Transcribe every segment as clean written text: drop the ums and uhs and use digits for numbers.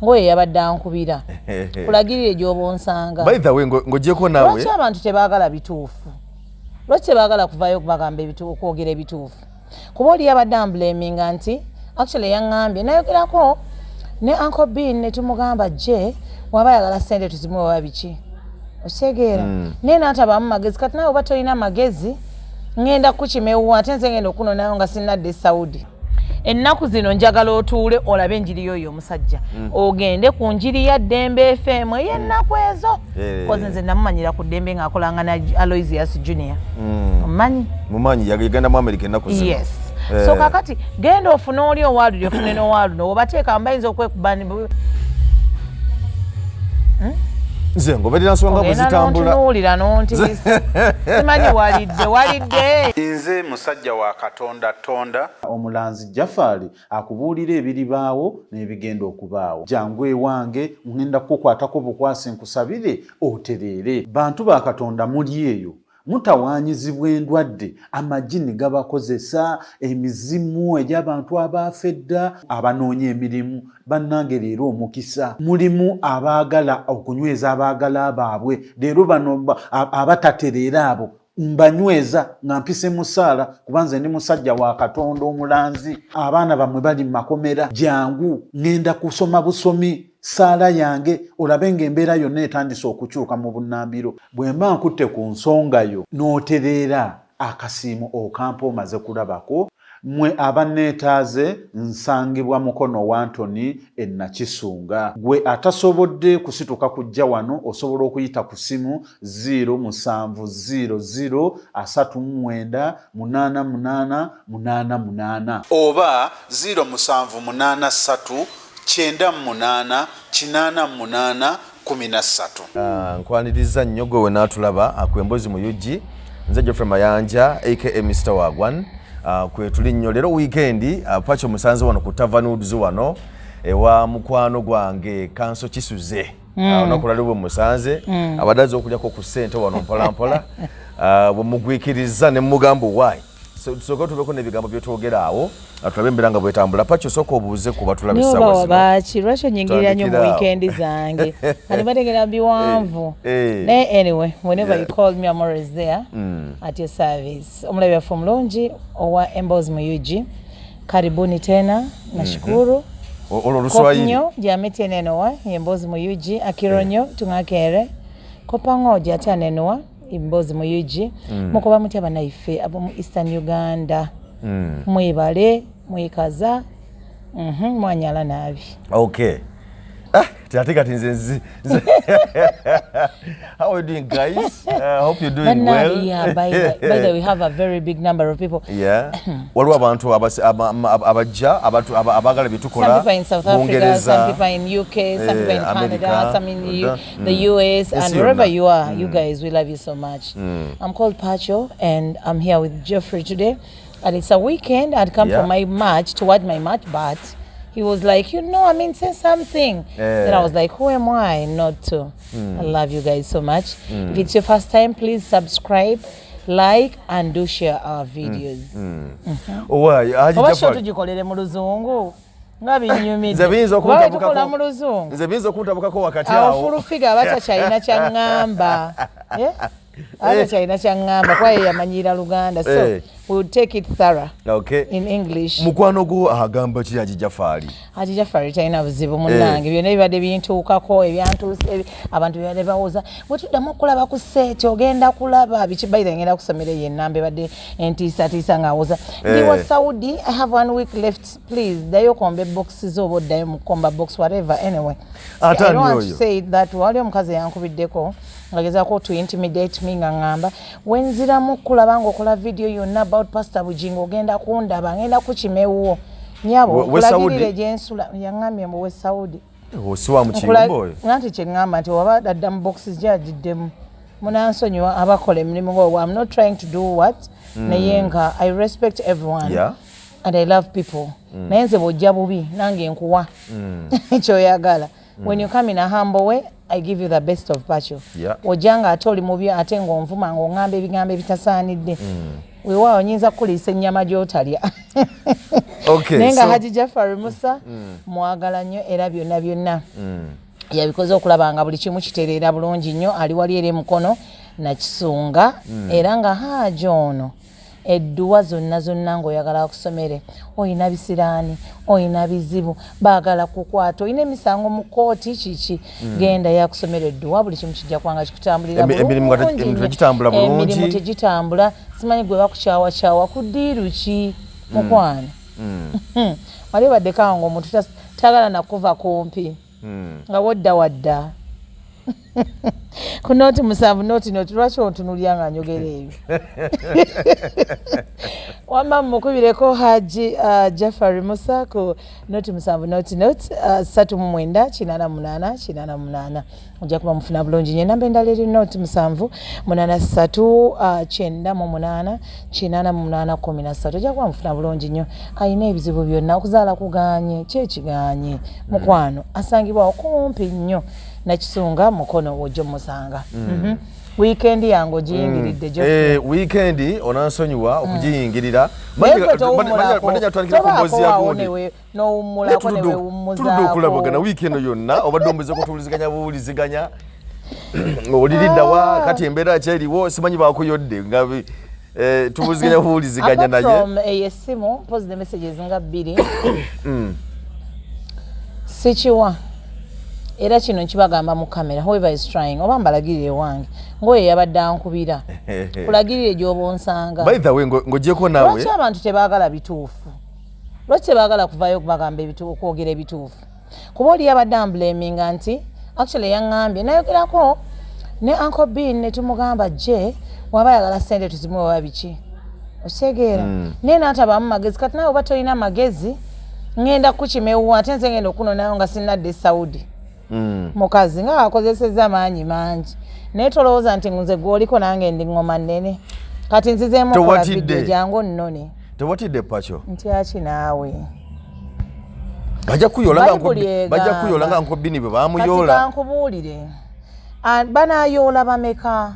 Ngoye yabadde ankubira kulagirire gy'oba onsanga. By the way, ng'ogyeko naawe, lwaki abantu tebaagala bituufu? Lwaki tebaagala kuvaayo bagamba okwogera ebituufu? Kuba oli yabadde amblaminga nti actually yaŋŋambye nayogerako ne Uncle Bean ne tumugamba je waba ayagala sente tuzimuwe oba biki, okitegeera? Naye n'atabaamu magezi. Kati naawe oba tolina magezi, ŋŋenda kukima ewuwo, ate nze ngenda okunonayo nga sinnadde e Saudi. Ennaku zino njagala otuule olabe enjiri y'oyo omusajja, ogende ku njiri ya Ddembe FM ey'ennaku ezo. 'Cause nze namumanyira ku Ddembe ng'akolanga na Aloysius Junior. Omumanyi? Mumanyi, yagenda mu America ennaku zino. Yes. So kakati genda ofune oli owaluli, ofune n'owaluno, obateeka bayinza okwekuba. Nze ngoberera nsonga bwe Ogenda zitambula. n'ontunuulira n'ontiisa, simanyi walidde walidde. Nze musajja wa Katonda Tonda. Omulanzi Jafaali akubuulira ebiribaawo n'ebigenda okubaawo. Jangu ewange, ŋŋenda kukukwatako bukwasi nkusabire otereere. Bantu ba Katonda, muli eyo mutawaanyizibwa endwadde, amagini gabakozesa, emizimu egy'abantu abaafa edda, abanoonya emirimu. Bannange, leero omukisa mulimu, abaagala okunyweza abaagala baabwe leero bano abatatereera abo mbanyweza nga mpise musaala, kuba nze ndi musajja wa Katonda omulanzi. Abaana bammwe bali mu makomera, jangu ŋŋenda kusoma busomi saala yange olabe ng'embeera yonna etandise okukyuka mu bunnambiro. Bwe mba nkutte ku nsonga yo n'otereera, akasiimo okampa omaze kulabako. Mmwe abanneetaaze, nsangibwa Mukono Wantoni e Nakisunga. Gwe atasobodde kusituka kujja wano, osobola okuyita ku ssimu 0700 39 88 88 oba 0783 98 88 13. Ah, nkwaniriza nnyo gwe wenaatulaba akwembozi mu UG. Nze Geoffrey Mayanja aka Mr Wagwan. Kwe tuli nnyo leero weekend. Pacho musanze wano ku Tavanudes wano ewa mukwano gwange Kanso Kisuze. Olunaku lwali bwe musanze abadde azze okulyako ku ssente wano mpola mpola. Bwe mugwikiriza ne mugamba why. So, tusooke tubeko n'ebigambo byetwogera awo, tulabe embeera nga bwetambula. Pacho, sooka obuuze ku batulaba Niwe essaawa oba zino. Wabaaki, lwaki onyingirira nnyo mu Tutandikira awo. weekend zange? Kati bategera biwanvu. Naye anyway, whenever you call me, I'm always there at your service. Omulabi waffe omulungi owa Emboozi mu UG, karibuni tena, nashukuru. Olwo Oluswayiri. Kopnyo jametenenowa Emboozi mu UG akironyo tungakere kopangoja ate anenowa Emboozi mu UG. Mukuba mutya bannaife ab'omu Eastern Uganda? Mwebale mwekaza. Mwanyala naabi. Okay. Ah, ate kati nze how are you doing, guys? Hope you're doing Bannange, well. Yeah, by the way, we have a very big number of people. Yeah. Waliwo abantu abajja, abantu abaagala bye Some tukola. people in South Africa, Bungereza, some people in UK, some people in eh, Canada, America, some in the US, Yes, and wherever yonna. you are, you guys, we love you so much. I'm called Pacho, and I'm here with Jeffrey today. And it's a weekend. I'd come for my match, to watch my match, but he was like, I mean, say something. Then I was like, who am I not to? I love you guys so much. If it's your first time, please subscribe, like, and do share our videos. Owaaye, Haji Oba sho Jafar, tugikolere mu Luzungu nga binyumidde. Nze biyinza Kuba bwe tukola okuntabukako mu Luzungu, nze biyinza okuntabukako wakati awo awo. Full Figure aba takyalina kyaŋŋamba. Eh? Aba takyalina kyaŋŋamba kuba ye yamanyira Luganda, so we would take it thorough in English. Mukwano gwo agamba ki, Haji Jafaali? Haji Jafari talina buzibu munnange. Byonna ebibadde bintuukako, ebyantuuse, abantu bibadde bawoza bwe tuddamu okulaba ku set ogenda kulaba biki. Baithe ngenda kusomera eyo ennamba ebadde entiisatiisa ng'awoza ndiwa Saudi, I have one week left, please ddayo okomba box zo oba oddayo mu kukomba box, whatever. Anyway, Ate I ani don't want to oyo? say that. Wali omukazi eyankubiddeko ngagezaako to intimidate me nga ŋŋamba wenziramu kulaba ng'okola video yonna about Pastor Bugingo ogenda kundaba, ngenda kukima ewuwo nyabo. We Saudi? Kulagirire gyensula, yaŋŋambye mbu we Saudi. Osiwa mu kiyumba oyo. Anti kyeŋŋamba nti waba adda mu boxes gyagiddemu, munansonyiwa abakola emirimu ng'ogwo. I'm not trying to do what, naye nga I respect everyone and I love people. Naye nze bw'ojja bubi nange nkuwa kyoyagala. When you come in a humble way, I give you the best of Pacho. Ojja nga ate oli mubi, ate ng'onvuma, ng'oŋŋamba ebigambo ebitasaanidde. Weewaawo nyinza kukuliisa ennyama gy'otalya. Okay, naye nga so, Haji Jafari Musa mwagala nnyo era byonna byonna yabikoze okulaba nga buli kimu kitereera bulungi nnyo. Ali wali eri emukono nakisunga era nga Haji ono edduwa zonna zonna ng'oyagala akusomere, oyina bisiraani, oyina bizibu, baagala kukwata, oyina emisango mu kkooti, kiki, genda yakusomera edduwa, buli kimu kijja kubanga kikutambulira Emirimu nga bulungi emirimu nnyo. tegitambula bulungi. Emirimu tegitambula, simanyi gwe bakukyawakyawa ku ddiiru ki, mukwano. Wali obaddeko awo ng'omuntu tagala nakuva kumpi nga wodda wadda ku nooti 7 nooti nooti. Lwaki ontunulya nga njogera ebyo? Wamma mukubireko Haji Jafari Musa ku nooti 7 nooti nooti 39 88 88, ojja kuba mufuna bulungi nnyo. Enamba endala eri nooti 7 8 3 98 88 13, ojja kuba mufuna bulungi nnyo. Alina ebizibu byonna, okuzaala kuganye, kyekiganye, mukwano, asangibwawo kumpi nnyo nakisunga mukono, wojja omusanga. Weekend yange ogiyingiridde, Geoffrey. Weekend onansonyiwa okugiyingirira. Naye gwe towummulako, Tutandikira ku mboozi ya tobaako gundi. awo n'owummulako Naye tuludde okulabagana newewummuzako. Wiiki eno yonna obadde ombuze kutuwuliziganya buwuliziganya, oliriddawa kati? Embeera kyeriwo simanyi bakuyodde nga tuwuliziganya buwuliziganya. Apart Naye from eyo essimu, mpozi ne messages nga bbiri sikiwa. Era kino nkibagamba mu kamera, whoever is trying, oba mbalagirire ewange ngaoyo yabadde ankubira, kulagirire gy'oba onsanga. By the way, ng'ogyeko naawe, Lwaki abantu tebaagala bituufu? Lwaki tebaagala kuvayo bagamba okwogera ebituufu? Kuba oli yabadde amblaminga nti actually yaŋŋambye nayogerako ne Uncle Bean ne tumugamba je waba ayagala sente tuzimuwe oba biki, okitegeera? Naye n'atabaamu magezi. Kati naawe oba tolina magezi, ŋŋenda kukima ewuwo, ate nze ngenda okunonayo nga sinnadde e Saudi. Mukazi nga akozesezza maanyi mangi, naye tolowooza nti nze gwoliko nange ndi ŋŋoma nnene. Kati nzizeemu okola Tewatidde. video, jangu onnone. Tewatidde, Pacho? Ntyaki naawe? Bajja kuyola nga Bayibuli bajja egamba. kuyola nga Uncle Bean bwe Kati bamuyoola. kankubuulire. Ah, banayoola bameka?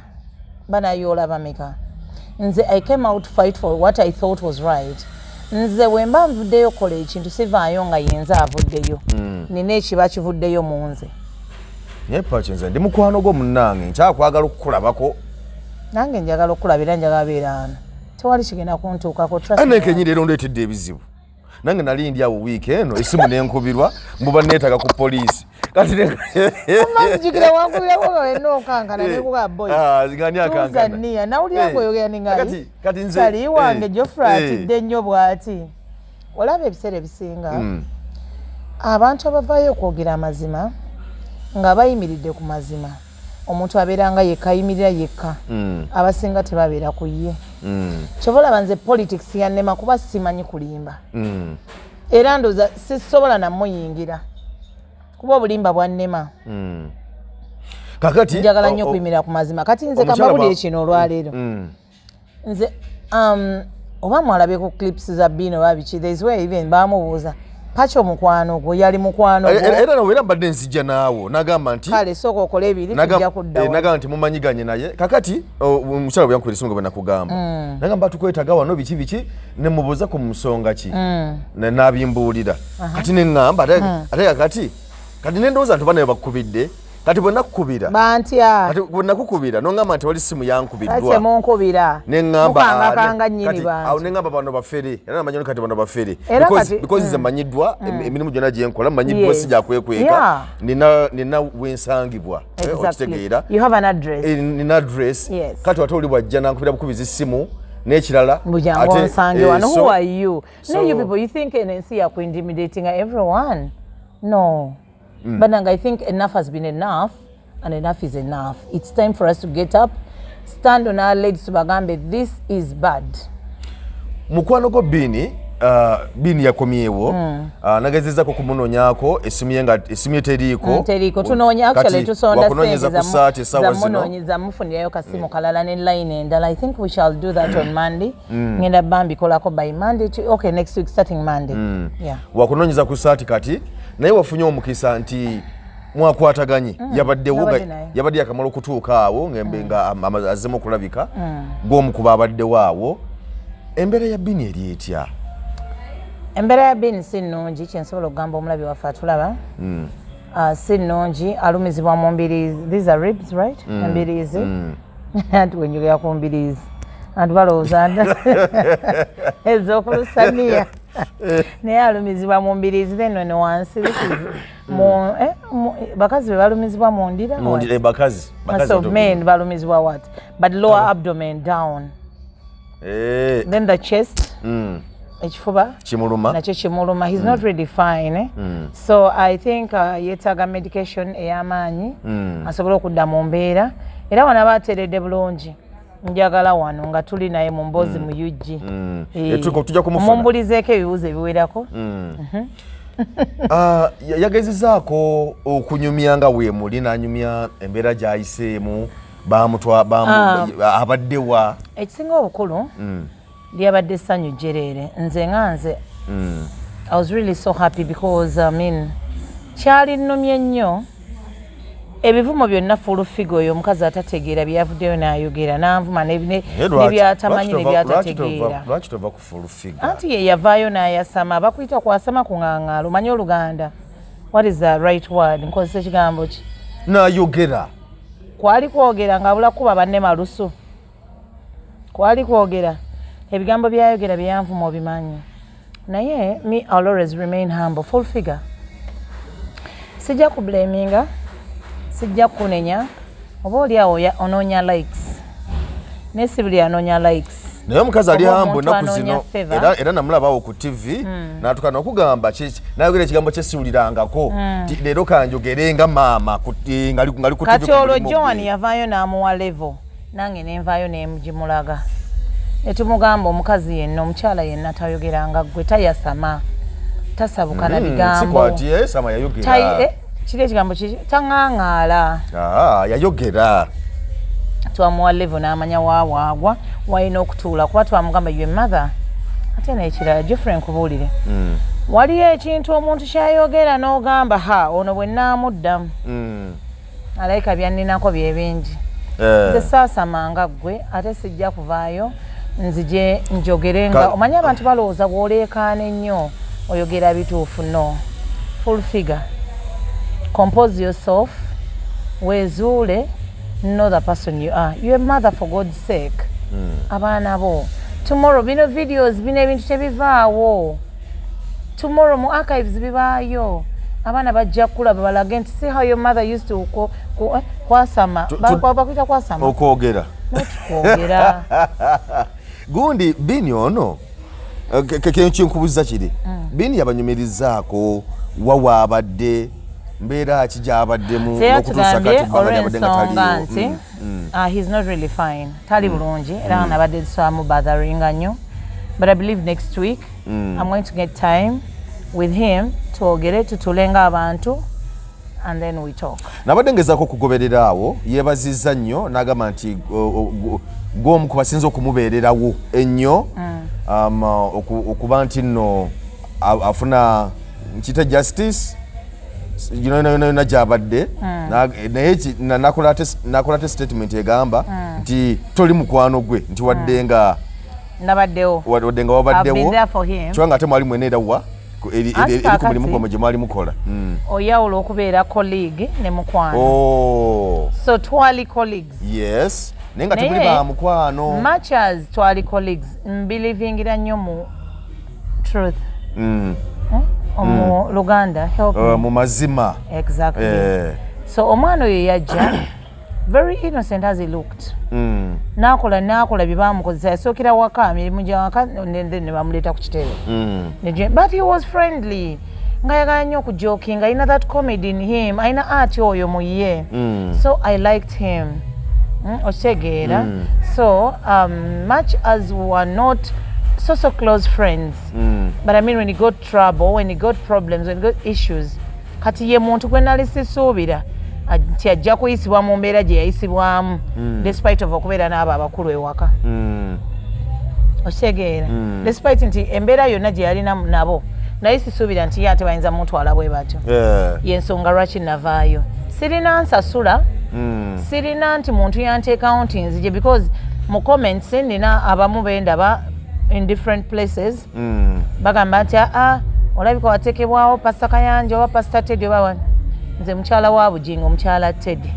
Banayoola bameka? Nze I came out to fight for what I thought was right. Nze bwe mba nvuddeyo okukola ekintu, sivaayo nga yenze avuddeyo. Nina ekiba kivuddeyo mu nze. Naye Pacho, nze ndi mukwano gwo munnange, nkyakwagala okukulabako. Nange njagala okulaba era njagala beera wano, tewali kigenda kuntuukako, trust Ane me. kenyini leero ndeetedde ebizibu. Nange nali ndi awo wiiki eno, esimu nenkubirwa mbuba neetaga ku poliisi. Kati Nzijukira wankubirako nga wenna okankana, nekuga boy, Ah, nga ani akankana? Tanzania nawulira ng'oyogera ningali Kati nze kali wange Geoffrey atidde nnyo bw'ati. Olaba ebiseera ebisinga abantu abavaayo okwogera amazima nga bayimiridde ku mazima, omuntu abeera nga yekka, ayimirira yekka, abasinga tebabeera ku ye. Kyova olaba nze politics yannema kuba simanyi kulimba, era ndooza sisobola namuyingira kuba obulimba bwannema. Kakati Njagala nnyo okuyimirira ku mazima. Kati nze omukyala kambabulire kino olwaleero. Nze oba mwalabye ku clips za Bino oba biki, there is where even bamubuuza, Pacho mukwano gwo, yali mukwano gwo? Era nawe era mbadde nzijja naawo, nagamba nti Kale sooka okole ebiri, tujja kuddawo. Nagamba nti mumanyiganye naye. Kakati omukyala bwe yankubira esimu nga bwe nakugamba, nagamba tukwetaga wano biki biki, ne mubuuza ku nsonga ki. N'abimbuulira. Kati ne ŋŋamba ate kakati ne ndowooza nti oba naye bakukubidde. Kati bwe nakukubira, Bantya. Kati bwe nakukubira noŋŋamba nti wali simu yankubiddwa. Lwaki munkubira? Neŋŋamba Mukangakanga nnyini kati awo bantu. neŋŋamba bano bafere, era namanyi kati bano bafere. Era Because nze manyiddwa, emirimu gyonna gyenkola manyiddwa, sijja kwekweka. Nina wensangibwa. Okitegeera? You have an address. Nina address. Kati wate oli bwajja nankubira bukubizi simu n'ekirala Bujangu onsange wano. Who are you? No, you people, you think ensi ya kuintimidating everyone? No. But I think enough has been enough and enough is enough. It's time for us to get up, stand on our legs, tubagambe this is bad. Mukwano gwo Biini, Biini yakomyewo. Nagezezako kumunoonyaako, esimu ye nga esimu ye teriiko. Teriiko. Tunoonya, actually Kati tusonda wakunoonyeza sente ku saati essaawa zino. zamufunirayo kasimu kalala ne line endala. I think we shall do that on Monday. Ngenda bambikolako by Monday. Okay, next week, starting Monday. Yeah. Wakunoonyeza ku saati kati, naye wafunye omukisa nti mwakwataganye, yabaddewo Nabadde naye. Yabadde yakamala okutuuka awo nga azzemu okulabika gw'omukuba abaddewo awo. Embeera ya Bini eri etya? Embeera ya Bini si nnungi. Kyensobola okugamba omulabi waffe atulaba, si nnungi. Alumizibwa mu mbiriizi. These are ribs, right? Embiriizi. Anti wenjogera ku mbiriizi anti balowooza ez'okulusaniya, naye alumizibwa mu mbiriizi. Then weno wansi, this is mu, bakazi be balumizibwa mu ndira. Mu ndira, bakazi. Bakazi. So men balumizibwa what? But lower abdomen down. Then the chest, ekifuba kimuluma. Nakyo kimuluma. He's not really fine, eh? So I think yeetaaga medication ey'amaanyi asobole okudda mu mbeera. Era wano aba ateredde bulungi, njagala wano nga tuli naye mu mboozi mu UG. Eh, tujja kumufuna. Mumbulizeeko ebibuuzo ebiwerako. Ah, yagezezaako okunyumya nga weemuli n'anyumya embeera gy'ayiseemu, bamutwa abaddewa. Ekisinga obukulu, lyabadde essanyu jjereere. Nze nga nze, I was really so happy because, I mean, kyali nnumye nnyo ebivumo byonna Full Figure oyo omukazi atategeera bye yavuddeyo n'ayogera n'anvuma Naye nebyatamanyi nebyatategeera. Lwaki tova ku Full Figure? Anti ye yavaayo n'ayasama. Bakuyita kwasama, kuŋaŋaala. Omanyi Oluganda, what is the right word? Nkozesa ekigambo ki? N'ayogera. Kwali kwogera ng'abula kuba banne malusu. Kwali kwogera ebigambo byayogera byeyanvuma, obimanyi. Naye me, I'll always remain humble. Full Figure, sijja kublaminga, sijja kukunenya. Oba oli awo onoonya likes, naye si buli anoonya likes. Naye omukazi ali Oba hambo omuntu ennaku anoonya zino. favor. Era namulabawo ku TV n'atuuka n'okugamba n'ayogera ekigambo kyesiwulirangako ti leero kanjogere nga maama ngali ku TV Kati ku olwo mulimu Joan gwe. Yavaayo n'amuwa level, nange nenvaayo nemugimulaga, netumugamba omukazi yenna, omukyala yenna tayogeranga ggwe, tayasama, tasabuka na bigambo. Sikwati sama yayogera. Kiri ekigambo kiki? Taŋŋaŋaala. Ah, yayogera. Twamuwa level n'amanya waawaagwa walina okutuula, kuba twamugamba ye mother. Ate n'ekirala, Geoffrey, nkubuulire, waliyo ekintu omuntu kyayogera n'ogamba, ha, ono bwe naamuddamu alayika byanninako bye bingi. Nze saasamanga ggwe, ate sijja kuvaayo nzije njogere nga omanyi abantu balowooza bw'oleekaana ennyo oyogera bituufu. No, Full Figure, compose yourself, weezuule, know the person you are. You a mother, for God's sake. Abaana bo tomorrow, bino videos, bino ebintu tebivaawo. Tomorrow mu archives bibaayo. Abaana bajja kulaba balage nti, see how your mother used to kwasama. Bakuyita kwasama. Okwogera. Not kwogera. Gundi Bini ono, kinkubuza kiri, Bini yabanyumirizaako wa waabadde, mbeera ki gy'abaddemu n'okutuusa Teyatugambye kati ebbanga lyabadde nga olw'ensonga taliiwo? Nti he's not really fine, tali bulungi, era nga nabadde tusaamu botheringa nnyo. But I believe next week I'm going to get time with him, twogere, tutule ng'abantu, and then we talk. Nabadde ngezaako okugoberera awo. Yeebazizza nnyo n'agamba nti gw'omu ku basinza okumubeererawo ennyo, okuba nti nno afuna nkita justice yona yona yona gyabadde. Naye nakola ate statement egamba nti toli mukwano gwe, nti wadde nga Nabaddewo. Wadde nga I've been wabaddewo there for him. Kyokka nga ate mwali mwena era wa Anti eri ku mulimu kaakati- gwamwe gye mwali mukola. Oyawula okubeera colleague ne mukwano. Oh, So twali colleagues. Yes, naye nga temuli Naye, ba mukwano. Much as twali colleagues, mbelievingira nnyo mu truth. Eh? Omu Luganda, help me. Mu mazima. Exactly. So omwana oyo yajja very innocent as he looked. Nakola bye bamukozesa. Yasookera waka, mirimu gya waka, ne bamuleeta ku kitebe. But he was friendly, ngayagala nnyo okujokinga, alina that comedy in him, alina art oyo mu ye. So I liked him. Okitegeera? So much as we were not so so close friends, but I mean, when he got trouble, when he got problems, when he got issues, kati ye muntu gwe nali sisuubira nti ajja kuyisibwa mu mbeera gye yayisibwamu, despite of okubeera n'abo abakulu ewaka. Okitegeera? Despite nti embeera yonna gye yalina nabo, naye sisuubira nti ye ate bayinza mutwala bwe batyo. Yensonga lwaki navaayo. Sirina nsasula, sirina nti muntu yanteekawo nti nzije, because mu comments nina abamu bendaba in different places. Bagamba nti aa, olabika wateekebwawo Pastor Kayanja oba Pastor Teddy oba wani. Nze mukyala wa Bugingo, omukyala Teddy,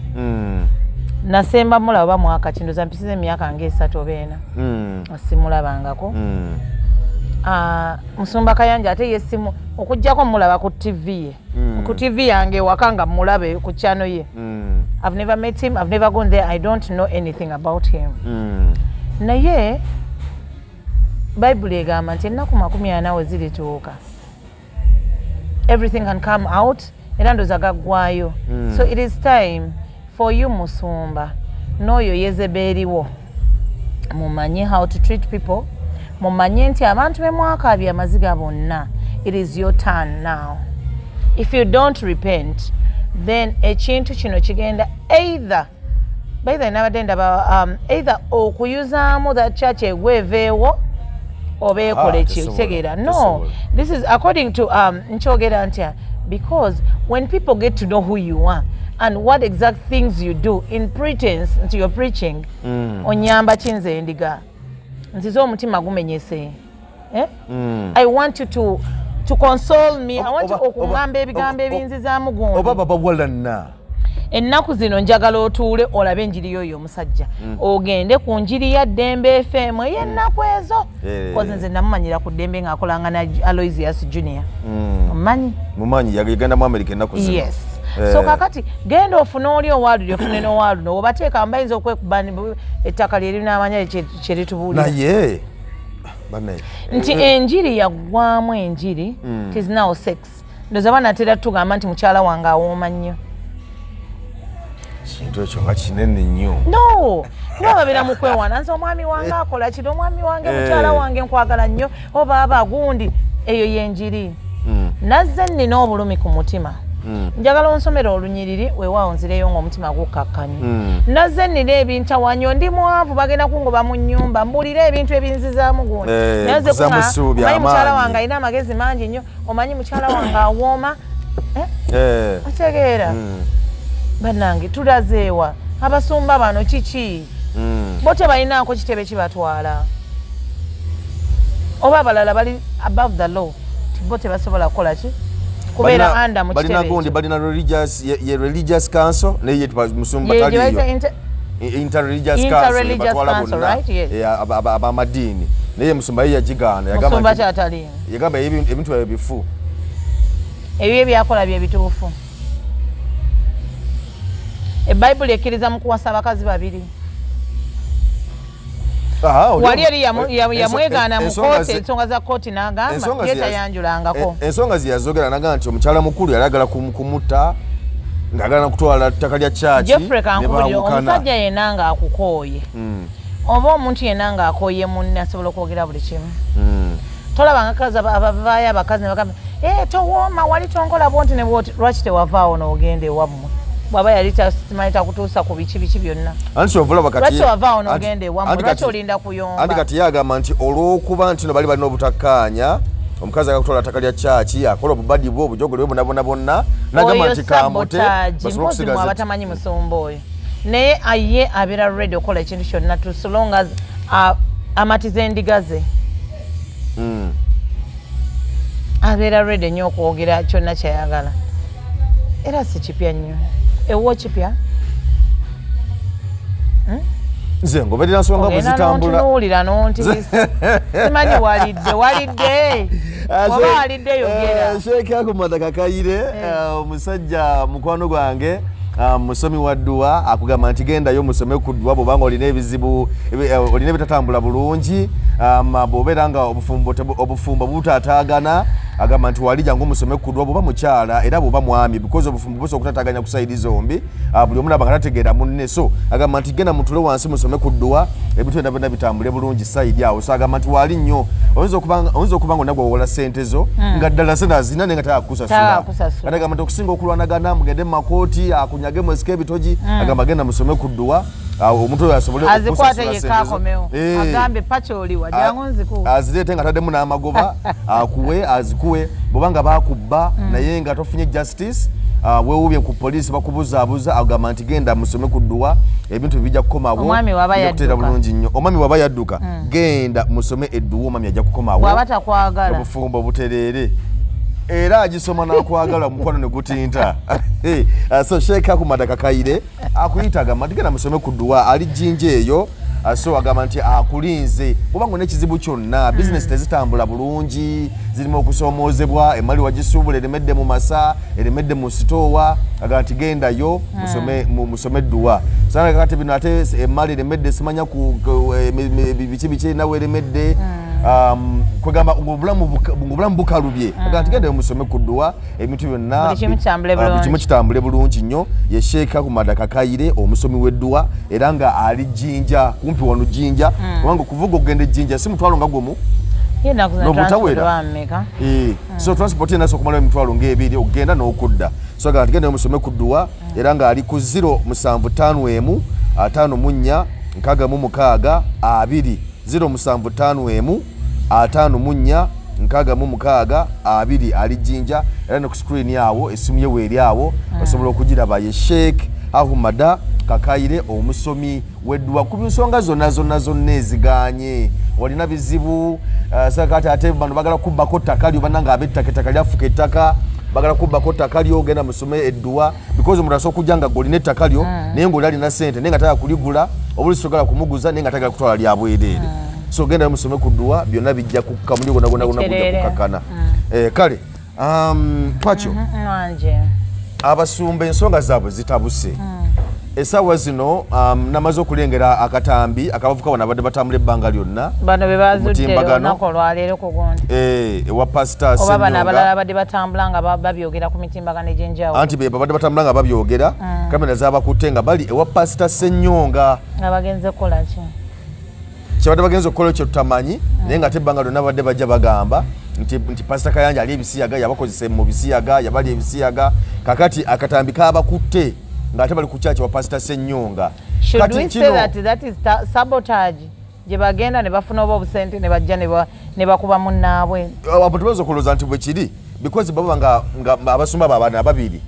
nasemba mulaba oba mwaka kindoza mpisiza emyaka nga 3 oba 4, simulabangako. Ah, musumba Kayanja ate ye simu okugjako mulaba ku TV ye, ku TV yange ewaka nga mulabe ku channel ye. I've never met him, I've never gone there, I don't know anything about him. Naye Bayibuli egamba nti ennaku 40 we zirituuka, everything can come out, era ndoza gaggwayo. So it is time for you, musumba, n'oyo Yezebeeriwo, mumanye how to treat people, mumanye nti abantu bemwakaabye amaziga bonna, it is your turn now. If you don't repent, then ekintu kino kigenda either, by the way, nabadde ndaba either okuyuzaamu that church egwa eveewo oba ekola Ah, eki tesobola, kitegeera no. Tesobola. This is according to nkyogera ntya, because when people get to know who you are and what exact things you do in pretense nti you're preaching, onyamba kinze endiga nzize omutima gumenyese, eh? I want you to console me. I want you okuŋŋamba ebigambo ebinzizaamu gundi. Oba babawalana. Ennaku zino njagala otuule olabe enjiri y'oyo omusajja, ogende ku njiri ya Ddembe FM ey'ennaku ezo. 'Cause nze namumanyira ku Ddembe ng'akolanga na Aloysius Junior, omumanyi? Mumanyi, yagenda mu America ennaku zino. Yes. So kakati genda ofune oli owaluli, ofune n'owaluno, obateeka bayinza okwekuba ettaka lyerinamanya kyeritubuulira. Naye bannaye, Nti enjiri yaggwamu, enjiri is now sex. Ndoza banatera tugamba nti mukyala wange awooma nnyo. Kintu ekyo nga kinene nnyo. No, kuba babeera mu kwewaana, nze omwami wange akola kino, omwami wange, mukyala wange nkwagala nnyo, oba aba gundi, eyo yenjiri. Nazze nnina obulumi ku mutima, njagala onsomera olunyiriri, weewaawo nzireyo ng'omutima gukkakkanye. Nazze nnina ebintawanyo, ndi mwavu, bagenda kungoba mu nnyumba, mbulire ebintu ebinzizaamu gundi. Naye nze Kuzaamu essuubi, omanyi mukyala amaanyi. wange alina amagezi mangi nnyo, omanyi mukyala wange awooma. Eh? Otegeera? Bannange, tulazeewa abasumba bano? Kiki? Bo tebalinaako kitebe kibatwala, oba abalala bali above the law, ti bo tebasobola kukola ki kubeera under mu Balina kitebe gundi ekyo. Balina religious ye religious council, naye ye musumba Ye gye bayita taliyo. Interreligious council. Interreligious Batwala council, bonna. right? Yes. Abamadiini, naye musumba ye yagigaana. Yagamba Musumba nti kyataliimu. Yagamba ebintu ebyo bifu. Ebyo ebyakola bye bituufu. Ebayibuli ekkiriza mu kuwasa abakazi babiri. Wali eri yamwegaana mu kooti, ensonga za kooti, n'agamba ye tayanjulangako. Ensonga ze yazogera, naga nti omukyala mukulu yali agala kumutta, ng'agala nakutwala ttaka lya kyaki. Jeffrey, kankubulire, omusajja yenna ng'akukooye oba omuntu yenna ng'akooye munne asobola okwogera buli kimu. Tolaba nga kazi abavaayo, abakazi ne bagamba, "Eh, towooma, wali tonkola bwonti ne bwoti." Lwaki tewavaawo n'ogenda ewammwe bw'aba yali simanyi takutuusa ku biki biki byonna? Anti kyova kati Lwaki wavaawo n'ogenda ewammwe? Lwaki olinda kuyomba? Anti kati ye agamba nti olw'okuba nti no bali balina obutakkaanya, omukazi agakutola ttaka lya kyaki, akola obubadi bwe, obujogole bwe bonna bonna bonna, nagamba Oyo nti kamute sabotage. basobole Mpozi mwe okusigaza. Abatamanyi musumba oyo, naye aye abeera ready okukola ekintu kyonna to so long as amatiza endiga ze. Abeera ready nnyo okwogera kyonna kyayagala, era si kipya nnyo. Ewo kipya? Nze ngoberera nsonga bwe Ogenda zitambula. n'ontunuulira n'ontiisa, simanyi walidde, walidde oba walidde, yogera. Sheekh Akumata Kakayire, omusajja mukwano gwange, musomi wa dduwa, akugamba nti gendayo musome ku dduwa bw'obanga olina ebizibu, olina ebitatambula bulungi, bw'obeera nga obufumbo butaataagana, agamba nti wali jangu musome ku dduwa, bw'oba mukyala era bw'oba mwami, because obufumbo busobola okutaataaganya ku side zombi. Buli omu naba nga tategeera munne, so agamba nti genda mutule wansi musome ku dduwa, ebintu byonna byonna bitambule bulungi side awo. So agamba nti wali nnyo, oyinza okuba nga onagwa wowola sente zo, nga ddala sente azina, naye nga tayakusasula. Tayakusasula. Ate agamba nti okusinga okulwanagana mugende mu makooti, akunyage mwesike ebitogi, agamba genda musome ku dduwa, Omuntu oyo asobole azikwate yekka akomewo eh. agambe pacha oliwa jangu nzikuwe, azireete nga taddemu n'amagoba akuwe azikuwe. Bw'oba nga baakubba naye nga tofunye justice, weewuubye ku poliisi bakubuzaabuza, agamba nti genda musome ku dduwa, ebintu bijja kukomawo, Omwami waba bijja kuteera yadduka. Bulungi nnyo. Omwami waba yadduka, genda musome edduwa, omwami ajja kukomawo. Bw'aba takwagala. Obufumbo butereere, era agisoma n'akwagala, omukwano ne gutinta. So Sheikh Ahmad Kakaire akuyita, agamba nti genda musome ku dduwa, ali Jjinja eyo. So agamba nti akulinze bwobanga n'ekizibu kyonna, bizinesi tezitambula bulungi, zirimu okusoomoozebwa, emali wagisuubula eremedde mu masa, eremedde mu sitoowa, agamba nti gendayo musome edduwa. Sana kati bino ate emali eremedde, simanya biki biki nawe eremedde, kwegamba ng'obulamu bukalubye, agamba nti gendayo musome ku dduwa, ebintu byonna Buli kimu kitambule buli bulungi. kimu kitambule bulungi nnyo. Ye Sheikh Ahmad Kakaire, omusomi w'edduwa, era nga ali Jjinja, kumpi wano Jjinja, kubanga okuvuga okugenda ejjinja si mutwalo nga gumu. Ye ennaku zino N'obutawera. transport bameka? So transport yenna okumalayo emitwalo ng'ebiri okugenda n'okudda. So agamba nti genda musome ku dduwa, era ng'ali ku 0751 54 66 20, 0751 54 66 20. Ali Jjinja, era ne ku screen awo essimu ye weeri awo, osobola okugiraba. Ye Sheikh Ahumada Kakaire, omusomi w'edduwa, ku nsonga zonna zonna zonna eziganye. Olina bizibu, sakati ate bano bagala kubbako ttaka lyo, bannanga ab'ettaka, ettaka lyafuka ettaka, bagala kubbako ttaka lyo, genda musome edduwa, because omuntu asobola okujja nga golina ettaka lyo, naye ng'oli alina sente, naye nga tagala kuligula, obuli sogala kumuguza, naye nga tagala kutwala lya bwereere. So genda musome ku dduwa, byonna bijja kukka, muli gwonna gwonna gwonna gujja Bitereere. kukakkana. Kale Pacho, Wanje. abasumba ensonga zaabwe zitabuse essaawa zino. Namaze okulengera akatambi akabavuka wano abadde batambula ebbanga lyonna Bano be bazudde Omutimbagano. olunaku olwaleero ku gundi. Ewa Pasita Oba bano abalala Senyonga. abadde batambula nga babyogera ku mitimbagano egy'enjawulo. Anti be babadde batambula nga babyogera, kamera zabakutte nga bali ewa Pasita Senyonga. Nga bagenze kukola ki? Kyebadde bagenza okukola ekyo tutamanyi, naye nga ate ebbanga lyonna babadde bajja bagamba nti Pasita Kayanja ali ebisiyaga, yabakozesa mu bisiyaga, yabali ebisiyaga. Kakati akatambi kabakutte ng'ate bali ku kyaki wa Pasita Senyonga. Should we say that that is sabotage gye bagenda ne bafuna oba obusente ne bajja ne bakuba munnaabwe? Abantu bayinza okulowooza nti bwe kiri, because baba nga abasumba baabano ababiri,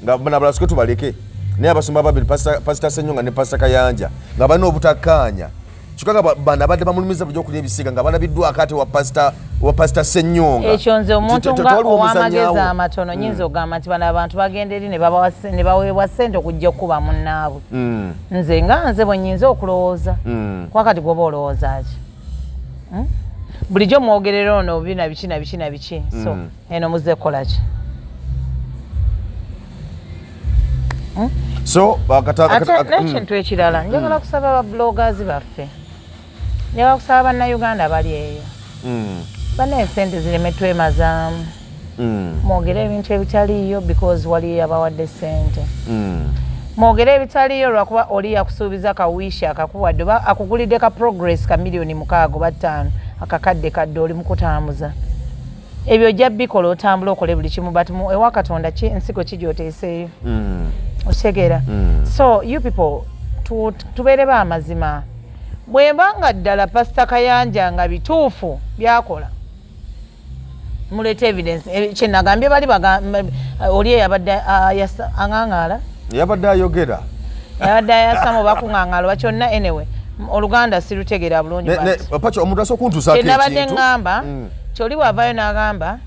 nga nabalala sike tubaleke, naye abasumba babiri, Pasita Senyonga ne Pasita Kayanja, nga balina obutakkaanya, kyokka nga bano abadde bamulumiza bulijjo okulya ebisiga nga balabiddwako ate wa Pasita Senyonga. Ekyo nze omuntu Nti nga tewaliwo ow'amagezi omuzannyawo. amatono nyinza okugamba nti bano abantu bagenda eri ne baweebwa ssente okujja okukuba munnaabwe. Nze nga nze bwe nyinza okulowooza. Kuba kati gwoba olowooza ki? Bulijjo mwogerera ono bi na biki na biki na biki, so eno muzze kukola ki? So Ate n'ekintu ekirala, njagala kusaba ba bloggers baffe, njagala kusaba Bannayuganda bali eyo, bannaye, sente zireme twemazaamu. Mwogere ebintu ebitaliiyo because waliyo abawadde sente. Mwogere ebitaliiyo lwakuba oli yakusuubiza kawiishi akakuwadde, oba akugulidde ka Progress ka miliyoni 6 oba 5, akakadde kadde oli mukutambuza. Ebyo ojja bikola, otambula okole buli kimu, but ewa Katonda ki ensigo ki gy'oteeseeyo? Okitegeera? So you people, tubeere baamazima. Bwemba nga ddala Pasita Kayanja nga bituufu byakola, muleete evidence. Kyenagambye bali oli eyabadde aŋaŋaala. Yabadde ayogera. Yabadde ayasama oba kuŋaŋaala oba kyonna, anyway, Oluganda sirutegeera bulungi. Pacho, omuntu asobola okuntuusaako Kyenabadde ekintu. ŋŋamba, kyoli bw'avaayo n'agamba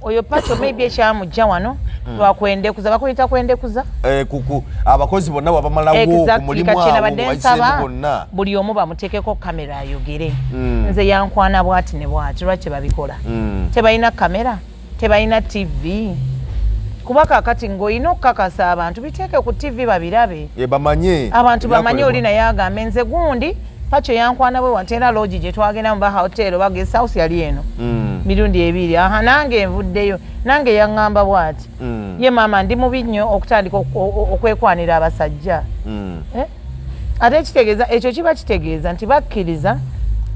oyo Pacho, maybe ekyamujja wano lwakwendekuza, bakuyita kwendekuza. Abakozi bonna bwabamalawo ku mulimu Kati awo kyenabadde bayiseemu nsaba, bonna. buli omu bamuteekeko kamera ayogere, nze yankwana bwati ne bwati. Lwaki tebabikola? Tebalina kamera, tebalina TV? Kuba kakati ng'olina okukakasa abantu, biteeke ku TV babirabe. Bamanye Abantu bamanye. ebyakolebwa. Oli naye agambe nze gundi Pacho yankwana bwe wati, era lodge gye twagenda mu ba hotel oba guest house yali eno mirundi ebiri. Aha, nange nvuddeyo, nange yaŋŋamba bw'ati. Ye maama, ndi mubi nnyo okutandika okwekwanira abasajja. Eh? Ate kitegeeza, ekyo kiba kitegeeza nti bakkiriza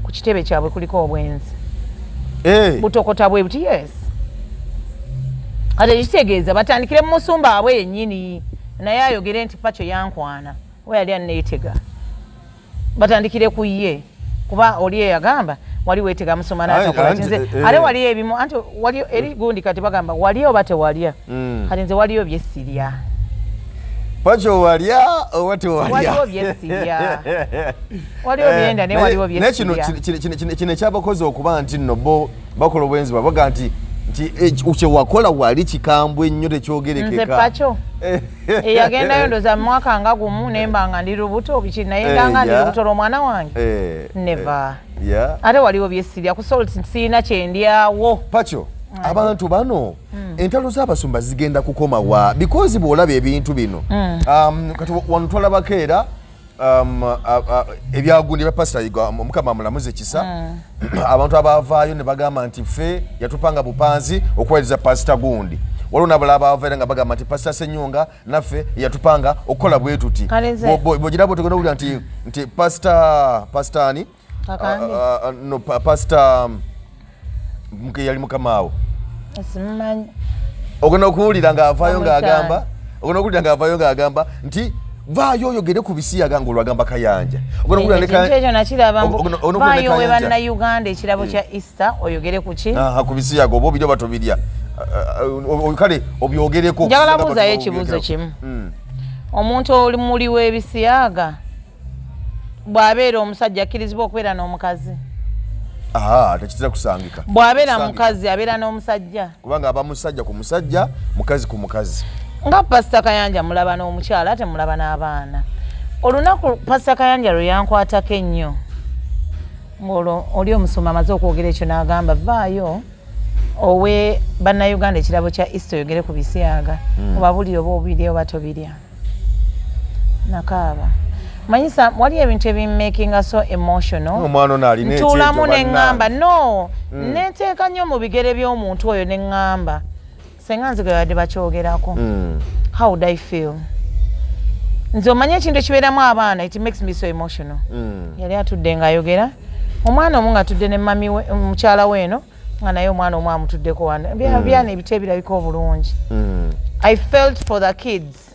ku kitebe kyabwe kuliko obwenzi. Butokota bwe buti, yes. Ate kitegeeza batandikire mu musumba waabwe yennyini, naye ayogere nti Pacho yankwana we yali aneetega. Batandikire ku ye, kuba oli eyagamba wali weetega musoma n'atakola ki. Nze ate waliyo ebimu, anti waliyo eri gundi kati bagamba waliyo oba tewalya. Kati nze waliyo byesirya. Pacho, walya oba tewalya? Waliwo byesirya, waliwo byenda, naye waliwo Naye kino byesirya. Kino ekyabakozi okuba nti nno bo bakola obwenzi, babaga nti kyewakola wali kikambwe nnyo, tekyogerekeka. Nze Pacho eyagendayo ndoza mu mwaka nga gumu, nemba nga ndi lubuto biki, naye ndanga ndi lubuto lw'omwana wange. Never. Ate waliwo byesirya. Ku salt siina kyendyawo. Pacho, abantu bano, entalo z'abasumba zigenda kukoma wa? Because bw'olaba ebintu bino, kati wano twalabako era ebyagundi ebya Pasita Yiga, Omukama amulamuze kisa, abantu abavaayo ne bagamba nti ffe yatupanga bupanzi okuweereza Pasita gundi. Waliwo n'abalala abava era nga bagamba nti Pasita Senyonga naffe yatupanga okukola bwe tuti. Kale nze- Bw'ogira bwotogenda owulira nti Pasita ani? Kakande. No, Pasita yali mukamaawo. Simumanyi. Ogenda okuwulira ng'avaayo Bamuyita ng'agamba, ogenda okuwulira ng'avaayo ng'agamba nti vaayo oyogere ku bisiyaga ng'olwagamba Kayanja. Ogenda okuwulira ne Ekintu ekyo nakiraba mbu ogenda okuwulira ne vaayo we Kayanja. Bannayuganda ekirabo kya Easter oyogere ku ki? Aha, ku bisiyaga, oba obirya oba tobirya. Kale obyogereko. Njagala okusinga buuzayo abantu ekibuuzo babyogerako. kimu. Omuntu oli muli w'ebisiyaga bw'abeera omusajja, akkirizibwa okubeera n'omukazi? Aha, tekitera kusangika. Bw'abeera Kusangika. mukazi, abeera n'omusajja? Kubanga aba musajja ku musajja, mukazi ku mukazi. Nga Pasita Kayanja mulaba n'omukyala, ate mulaba n'abaana. Olunaku Pasita Kayanja lwe yankwatako ennyo, ng'olwo oli omusumba amaze okwogera ekyo, n'agamba vaayo owe Bannayuganda ekirabo kya Easter oyogere ku bisiyaga, obabulire oba obirya oba tobirya. Nakaaba. Manyisa wali ebintu ebimmakinga so emotional. Omwana ono alina ekyejo, Ntuulamu ne ŋŋamba bannange. No, neteeka nnyo mu bigere by'omuntu oyo ne ŋŋamba, senga nze gwe babadde bakyogerako, how would I feel? Nze omanye ekintu ekibeeramu abaana, it makes me so emotional. Yali atudde ng'ayogera, omwana omu ng'atudde ne mami we, mukyala we eno, nga naye omwana omu amutuddeko wano. Byana ebiti ebirabika obulungi. I felt for the kids.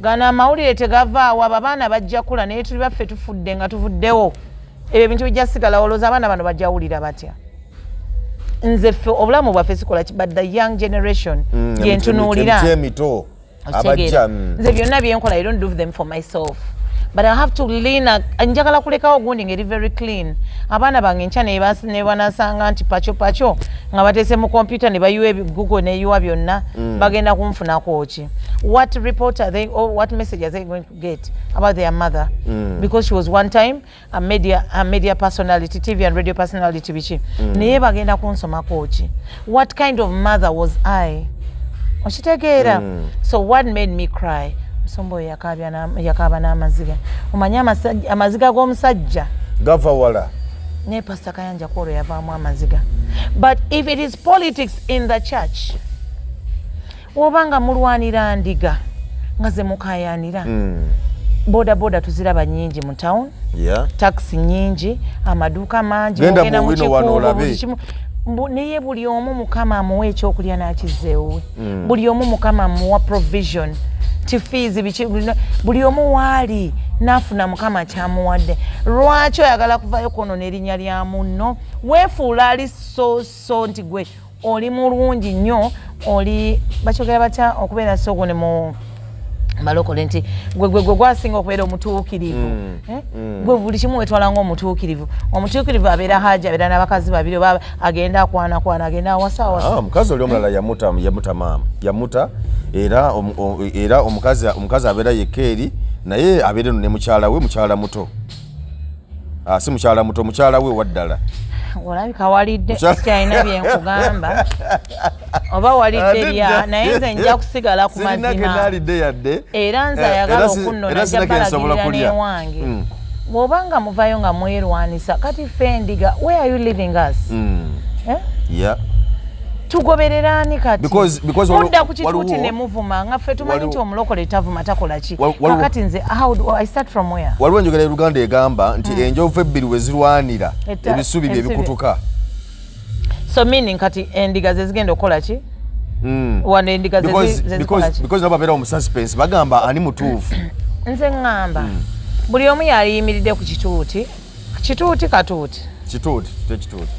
Gano amawulire tegavaawo, abo abaana bajja kula, naye tuli baffe tufudde nga tuvuddewo, ebyo ebintu bijja sigalawo. Olowooza abaana bano bajja wulira batya? Nze ffe obulamu bwaffe sikola ki, but the young generation gyentunuulira. Emiti emito Okitegeera? abajja. Nze byonna byenkola, I don't do them for myself, but I have to lean njagala kulekawo gundi ngeri very clean. Abaana bange enkya nebanasanga nti Pacho Pacho nga bateese mu computer ne bayiwa Google neyiwa byonna, bagenda kunfunako ki? What report are they, or what message are they going to get about their mother? Because she was one time a media personality, TV and radio personality, biki, naye bagenda kunsomako ki? What kind of mother was I? Okitegeera? So what made me cry, musomba oyo yakaaba n'amaziga. Omanye amaziga g'omusajja Gava wala. Naye Pasita Kayanja kwolwo yavaamu amaziga. But if it is politics in the church, oba nga mulwanira ndiga nga ze mukayanira, boda boda tuziraba nyingi mu town, taxi nyingi, amaduuka mangi. Genda Bw'ogenda mu mu wino wano Kikuubo, olabe. buli kimu. Naye buli omu Mukama amuwa ekyokulya n'akizza ewuwe. Buli omu Mukama amuwa provision ti fees biki, buli omu waali n'afuna Mukama kyamuwadde. Lwaki oyagala kuvayo kwonoona erinnya lya munno? Weefuula ali so so nti gwe oli mulungi nnyo, oli bakyogera batya okubeera sogo ne mu balokole nti gwe gwe gwe gwasinga okubeera omutuukirivu. Eh? Gwe buli kimu wetwala ngaomutuukirivu. Omutuukirivu abeera haji, abeera n'abakazi babiri, oba agenda akwanakwana, agenda awasa awasa. Ah, omukazi oli omulala yamuta maama, yamuta era era omukazi abeera yekka eri, naye abeera eno ne mukyala we, mukyala muto. Ah, si mukyala muto, mukyala we waddala. Olabika walidde. Mukyala- Sikyalina byenkugamba, oba walidde Ate lya, dda. naye nze nja kusigala ku Sirina ke mazima. naalidde yadde. Era nze Eh, ayagala okunnona era nja sirina ke nsobola balagirira kulya. n'ewange. Bw'oba nga muvayo nga mwerwanisa, kati ffe endiga, where are you leaving us? Eh? Yeah. Tugoberera ani kati? Because Mudda ku kituuti ne muvuma, nga ffe tumanyi nti omulokole tavuma, takola ki. Kakati nze how do I start from where? Waliwo enjogera y'Oluganda egamba nti enjovu ebbiri we zirwanira, ebisubi bye bikutuka. So meaning kati endiga ze zigenda okukola ki? Wano endiga ze zikola ki? Because nabo babeera mu suspense, bagamba ani mutuufu. Nze ŋŋamba Buli omu yaliyimiridde ku kituuti, kituuti katuuti. Kituuti tekituuti.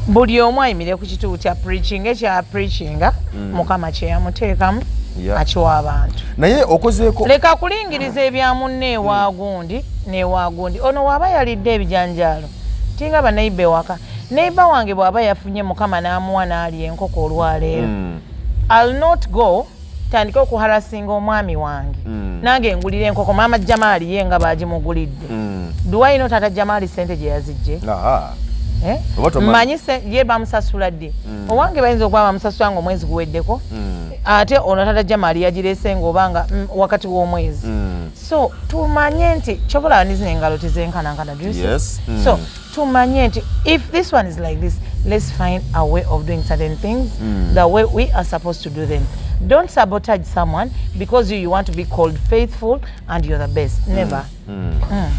Buli omu ayimirire ku kituuti apreachinga ekyapreachinga Mukama kyeyamuteekamu akiwa abantu. Naye okozeeko Leka kulingiriza ebya munne ewagundi newagundi. Ono waaba yalidde ebijanjaalo tinga baneiba ewaka, neiba wange bw'aba yafunye Mukama n'amuwa n'alya enkoko olwaleero, I'll not go tandike okuharasinga omwami wange, nange ngulira enkoko maama Jamaali ye nga bagimugulidde. Do I know taata Jamaali sente gye yazijje? Eh? Oba tomanyi. Mmanyi ye bamusasula ddi. Owange bayinza okuba bamusasula nga omwezi guweddeko, ate ono taata Jamaali yagireese nga obanga wakati w'omwezi. So tumanye nti kyobola nizino engalo tezenkanankana, do you see? Yes. So tumanye nti if this one is like this, let's find a way of doing certain things the way we are supposed to do them. Don't sabotage someone because you want to be called faithful and you're the best. Never.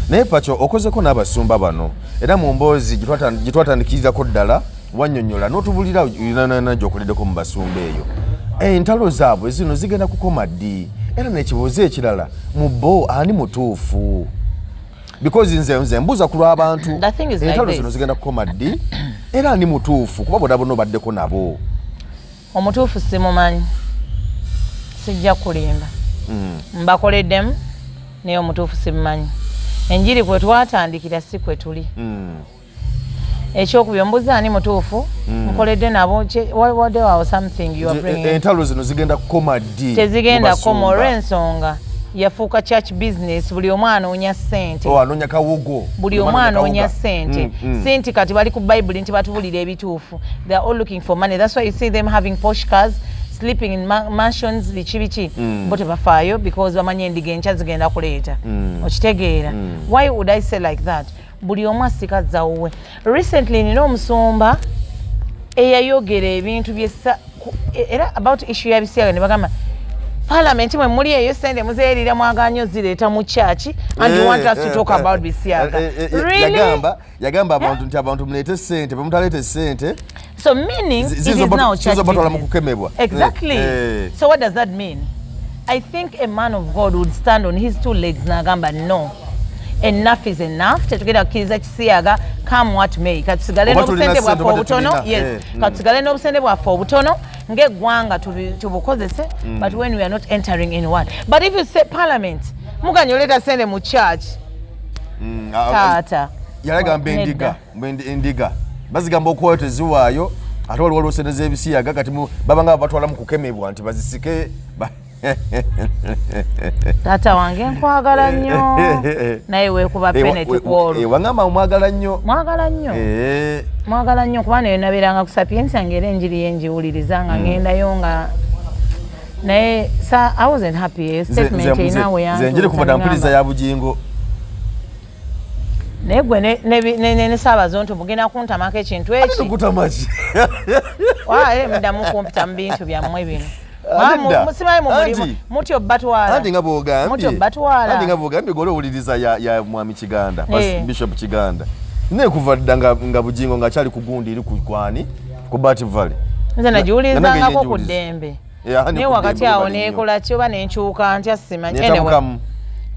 Naye Pacho, okozeko n'abasumba bano, era mu mboozi gye twatandikirirako ddala wannyonnyola n'otubulira nana gy'okoleddeko mu basumba eyo. Entalo zaabwe zino zigenda kukoma ddi? Era n'ekibuuzo ekirala, mu bo ani mutuufu? Because nze mbuuza ku lw'abantu. The thing is like Entalo this. zino zigenda kukoma ddi era ani mutuufu, kuba bonna bonna obaddeko nabo? Omutuufu simumanyi, sijja kulimba. Mbakoleddemu, naye omutuufu simumanyi. Enjiri kwe twatandikira si kwe tuli. Ekyokubiri, ombuuza ani mutuufu, nkoledde nabo. Wadde awo something you are bringing. Entalo zino zigenda kukoma ddi Tezigenda mu koma basumba? olw'ensonga yafuuka church business. Buli omu anoonya ssente. Oh, anoonya kawugo. Buli omu anoonya ssente. Si nti kati bali ku Bayibuli nti batubulira ebituufu. They are all looking for money. That's why you see them having posh cars, sleeping in mansions, biki biki. Bo tebafaayo because bamanyi endiga enkya zigenda kuleeta. Okitegeera? Why would I say like that? Buli omu asika zawuwe. Recently nina omusumba eyayogera ebintu byessa era about issue ya bisiyaga, ne bagamba parliament mwe muli eyo sente muzeerira, mwaganya ozireeta mu church and you want us to talk about bisiyaga. Really? Yagamba abantu nti abantu muleete sente, bwe mutaleete sente So meaning it is now church batwala mu business. kukemebwa. Exactly. So what does that mean? I think a man of God would stand on his two legs n'agamba, "No, enough is enough. Tetugenda kukkiriza kisiyaga, come what may. Katusigale Oba tulina n'obusente ssente bwaffe oba obutono." tetulina. Yes. Katusigale n'obusente bwaffe obutono ng'eggwanga tubukozese, but when we are not entering in one. But if you say parliament muganya oleeta sente mu church, taata. Yalagamba endiga. Nedda. Endiga bazigamba okuwaayo, teziwaayo, ate waliwo sente z'ebisiyaga. Kati babanga babatwala mu kukemebwa nti bazisike Taata wange nkwagala nnyo, naye weekuba peneti kwolwo. Wangamba omwagala nnyo. Mwagala nnyo. Mwagala nnyo, kuba nayo nabeeranga ku Sapientia nga era enjiri ye ngiwuliriza nga ngendayo nga, naye sa I wasn't happy. Statement erinawe. Nze njiri kuva dda mpuliriza ya Bugingo. Naye gwe ne Saabazonto mugenda kuntamako ekintu eki. Nkutamaki? Waaye muddamu kumpita mu bintu byammwe bino. Ah, nedda. Musimanyi mu mulimu mutyo batwala. Anti nga bwogambye Mutyo batwala. Anti nga bwogambye gwe owuliriza ya mwami Kiganda, Bishop Kiganda, naye kuva dda nga Bugingo ng'akyali ku gundi eri ku kwani ku Bat Valley. Nze nagiwulirizangako ku Ngiwuliriza. ddembe. Naye Naye ku wakati ddembe awo bali nnyo. neekola ki oba nenkyuka ntya simanyi. Anyway, Netabukamu.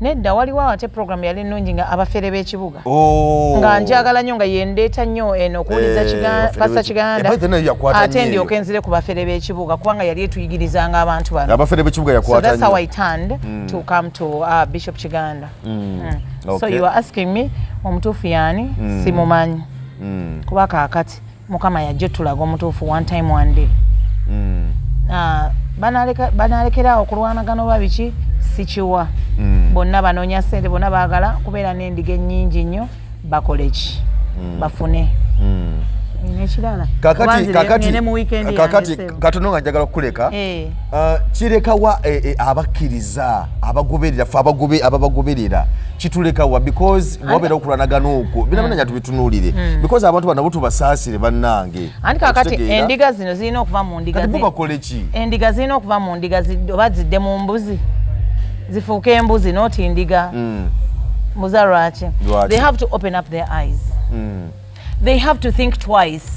nedda, waliwo ate program yali ennungi nga abafere b'ekibuga, Oh. nga njagala nnyo, nga yendeeta nnyo eno okuwuliza abafere Pastor Kiganda. By the way, yakwata Ate nnyo eyo. ndyoke nzire ku bafere b'ekibuga, kubanga yali etuyigirizanga abantu bano. Abafere b'ekibuga So yakwata that's how nnyo. I turned to come to Bishop Kiganda. So you are asking me omutuufu yaani? Simumanyi, kuba kaakati Mukama yajja tulaga omutuufu one time, one day. Ah, banalekeraawo okulwanagana oba biki, sikiwa. Bonna banoonya ssente, bonna baagala kubeera n'endiga ennyingi nnyo, bakole ki? Bafune. Nekirala, oba Kakati kakati ngende mu weekend yange, kakati ssebo. katono nga njagala kukuleka. Kirekawa abakkiriza abagoberera ffe ababagoberera? Kitulekawa? Because wabeera okulwanagana okwo bina binanya tubitunuulire, because abantu bano bo tubasaasire bannange. Anti kakati Okitegeera? endiga zino zirina okuva mu ndiga Kati bo bakole ki? Endiga zirina okuva mu ndiga oba zidde mu mbuzi, zifuuke embuzi, not ndiga. Mbuza lwaki? Lwaki? They have to open up their eyes. They have to think twice.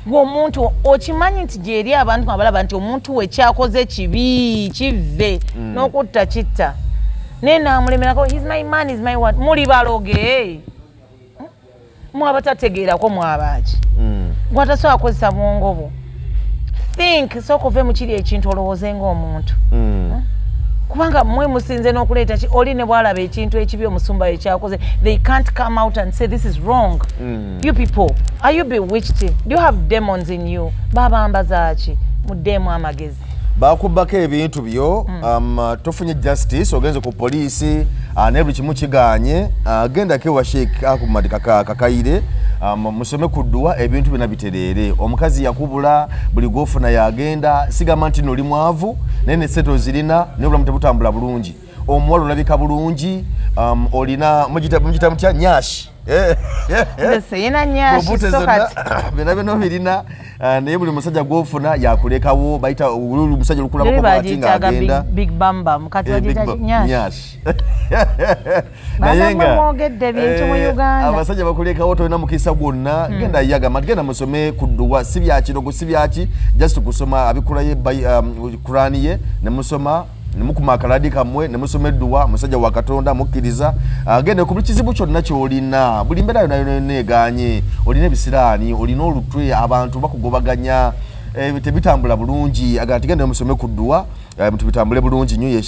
Gwe omuntu okimanyi nti gyeri abantu nga balaba nti omuntu we kyakoze kibi, kive n'okutta kitta. Naye namulemerako, "He's my man, is my what." Muli baloge mwabatategeerako, mwabaaki? Gwatasobola kukozesa bwongo bwo. Think, sooka ove mu kiri ekintu, olowooze ng'omuntu. Kubanga mwe musinze n'okuleeta ki oli ne bwalaba ekintu ekibi omusumba ekyakoze, they can't come out and say this is wrong. You people, are you bewitched? Do you have demons in you? Babambazaaki? Muddeemu amagezi. Bakubbako ebintu byo, tofunye justice, ogenze ku poliisi, naye buli kimu kiganye. Gendako ewa Sheikh Ahmad Kakaire, musome ku dduwa, ebintu byonna bitereere. Omukazi yakubula, buli gwofuna yagenda. Sigamba nti noli mwavu, naye ne sente ozirina, naye obulamu tebutambula bulungi. Omuwala olabika bulungi, olina mugita mutya, nyashi. Nze siyina nyashi. Bw'obuute so zonna kati byonna byonna obirina, naye buli musajja gwofuna yakulekawo. Bayita oluli omusajja olukulabako Luli bwati bagiyitaga ng'agenda. Big bambam, kati Eh, bagiyita nyashi. Nyash. Baana mmwe mwogedde ebintu mu Uganda. Abasajja bakulekawo, tolina mukisa gwonna. Genda yagamba nti genda musome ku dduwa, si byakirogo, si byaki, just kusoma abikulayo Kurani ye, nemusoma, nemukuma akaladi kammwe, nemusoma edduwa. Musajja wa Katonda, mukkiriza. Genda ku buli kizibu kyonna kyolina, buli mbeera yonna yonna yonna eganye, olina ebisiraani, olina olutwe, abantu bakugobaganya, tebitambula bulungi, agamba nti genda musome ku dduwa, bintu bitambule bulungi nnyo. Ye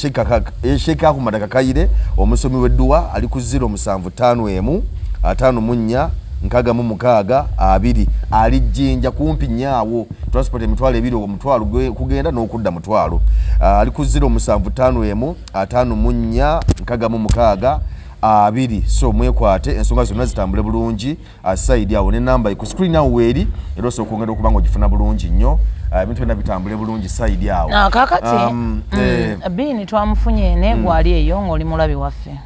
Sheikh Ahmad Kakaire, omusomi w'edduwa, ali ku 0751 54 66 2. Ali Jjinja, kumpi nyaawo. Transport 20,000, omutwalo kugenda n'okudda mutwalo. Ali ku 0751 54 66 2. So mwekwate, ensonga zonna zitambule bulungi. Side awo nenamba ku screen awo weeri, era osobola okwongera okuba nga ogifuna bulungi nnyo. Ebintu byonna bitambule bulungi side awo. Kakati Eh, Biini twamufunye, naye gwali eyo ng'oli mulabi waffe,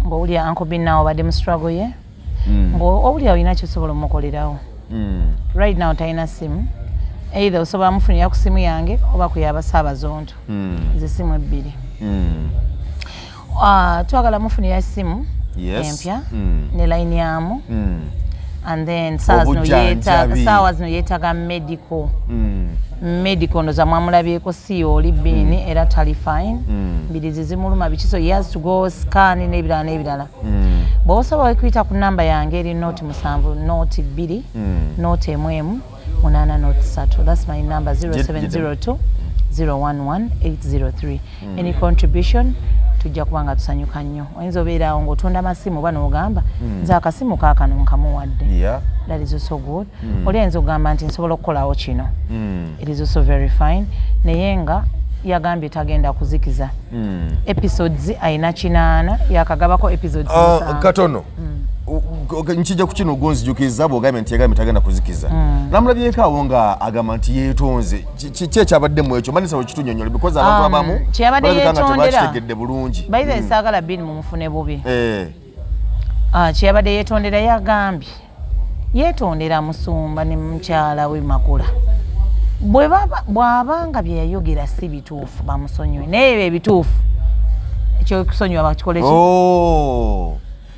ng'owulira Uncle Bin nawe obadde mu struggle ye, ng'owulira olina kyosobola omukolerawo. Right now talina simu. Either osobola mufunira ku simu yange oba ku yabasaabazonto, ze simu ebbiri. Twagala mufunira simu empya ne line yamu, and then saawa zino Obujjanjabi. saawa zino yeetaga medical. Medical ndoza mwamulabyeko, si oli Biini era tali fine. Mbirizi zimuluma biki, so he has to go scan n'ebirala n'ebirala. Bw'oba osobola okuyita ku namba yange eri 07 02 0 11 8 03. That's my number, 0702 011 803. Any contribution, tujja kuba nga tusanyuka nnyo. Oyinza obeeraawo ng'otunda amasimu oba n'ogamba nze akasimu kaakano nkamuwadde. That is also good. Oli ayinza okugamba nti nsobola okukolawo kino. It is also very fine. Naye nga yagambye tagenda kuzikiza episodes, ayina 80, yakagabako episodes 7. Katono. Nkijja ku kino gonzijukiza bwogambye nti yagambye tagenda kuzikiza. Namulabyeko awo nga agamba nti yeetonze. Ki ekyabaddemu ekyo? Manisa wekitunyonyola, because abantu abamu Kyeyabadde balabika nga yeetondera. tebakitegedde bulungi. By the way, saagala Bin mumufune bubi. Eh, Kyeyabadde yeetondera, yagambye yeetondera musumba ne mukyala we Makula. Bwe bw'abanga bye yayogera si bituufu, bamusonyiwe, naye ebyo ebituufu ekyokusonyiwa bakikole ki? Oh.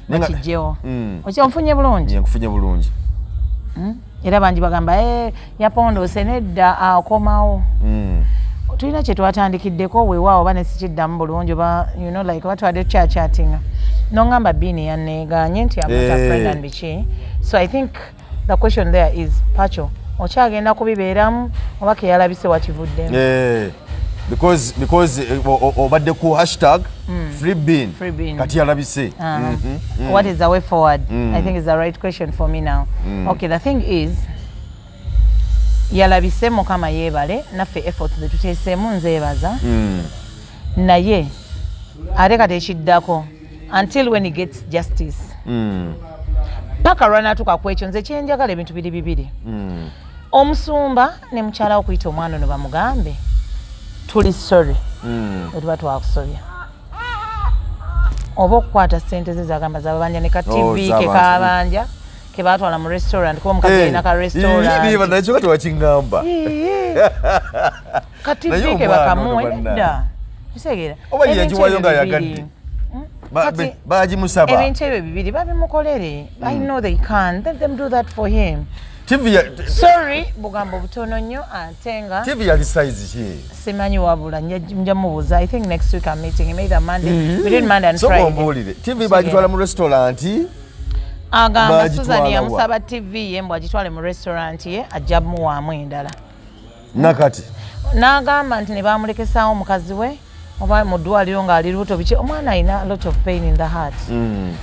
Naye Bakijjewo. Okyanfunye bulungi? Ye, nkufunye bulungi. Era bangi bagamba, "Eh, yapondoose." Nedda, akomawo. Tulina kye twatandikiddeko, weewaawo oba nesikiddamu bulungi oba like oba twadde tukyakyatinga, nongamba Biini yanneeganye nti I'm not a friend and biki. So I think the question there is, Pacho okyagenda kubibeeramu oba keyalabise wakivuddemu? Eh, because obadde ku #FreeBean. Free Bean. Kati yalabise. What is the way forward? I think is the right question for me now. Okay, the thing is, yalabise, Mukama yeebale, naffe efforts zetuteeseemu nzeebaza. Naye ate kati ekiddako, until when he gets justice, paka lwanatuuka ku ekyo, nze kyenjagala ebintu biri bibiri. Omusumba ne mukyala wo okuyita omwana ono bamugambe tuli sorry, bwe tuba twakusobya, oba okukwata sente ze zagamba zababanja ne ka Oh, TV ke z'abantu. kabanja ke batwala mu restaurant, kuba omukazi alina ka restaurant. Nakyo kati wakiŋŋamba. Ka TV Naye ke omwana bakamuwe. ono banna. Nedda, kitegeera. Oba ye Ebintu yagiwayo ebyo nga bibiri. yagadde. Kati Bagimusaba. ebintu ebyo bibiri babimukolere. I know they can. Let them do that for him. TV ya Sorry, bugambo butono nnyo ate nga TV yali size ki? Simanyi, wabula nja mubuuza. I think next week I'm meeting him, either Monday, between Monday and So Friday. ombuulire, TV bagitwala mu restaurant? Agamba Bagitwala Susan wa? Yamusaba TV ye mbu agitwale mu restaurant ye, ajja muwaamu endala. Nakati N'agamba nti ne bamulekesaawo omukazi we oba mu ddwaliro ng'ali lubuto biki, omwana alina a lot of pain in the heart.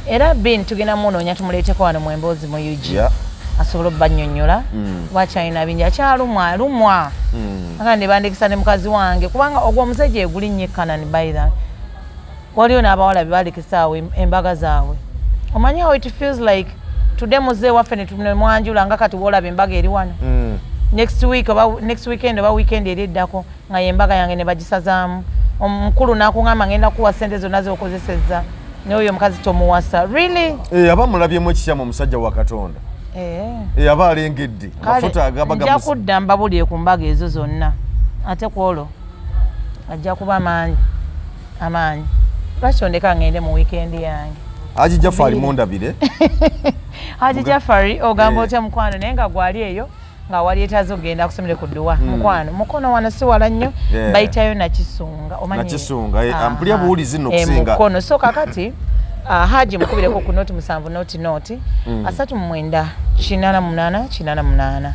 Era bin tugenda munoonya tumuleeteko wano mu emboozi mu UG asobole obbannyonnyola lwaki alina bingi, akyalumwa alumwa. Aga ne bandekesa ne mukazi wange, kubanga ogwo omusajja eguli nnyo ekanani. By the waliyo n'abawala be balekesaawo embaga zaabwe. Omanyi how it feels like today muzeeyi waffe ne mwanjula nga kati woolaba embaga eri wano, next week oba next weekend oba weekend eri eddako nga yembaga yange ne bagisazaamu. Omukulu n'akuŋŋamba ngenda kuwa sente zonna z'okozesezza, naye oyo omukazi tomuwasa, really? Eh, aba mulabyemu ekikyamu omusajja wa Katonda. Eh. Eh, aba alengedde Kale, amafuta agaba nja kudda mbabulire ku mbaga ezo zonna, ate ku olwo ajja kuba maanyi amaanyi. Lwaki ondeka ngende mu weekend yange? Haji Jafari mundabire. Haji Jafari, ogamba Eh. otya mukwano? Naye nga gwali eyo nga wali etaze okugenda kusomere ku dduwa, mukwano, mukono wano si wala nnyo. Bayitayo Nakisunga, omanyi? Nakisunga, eh, Aha. mpulira buwulizi nno Eh, okusinga. mukono. So kakati Haji mukubireko ku 07 00 39 88 88.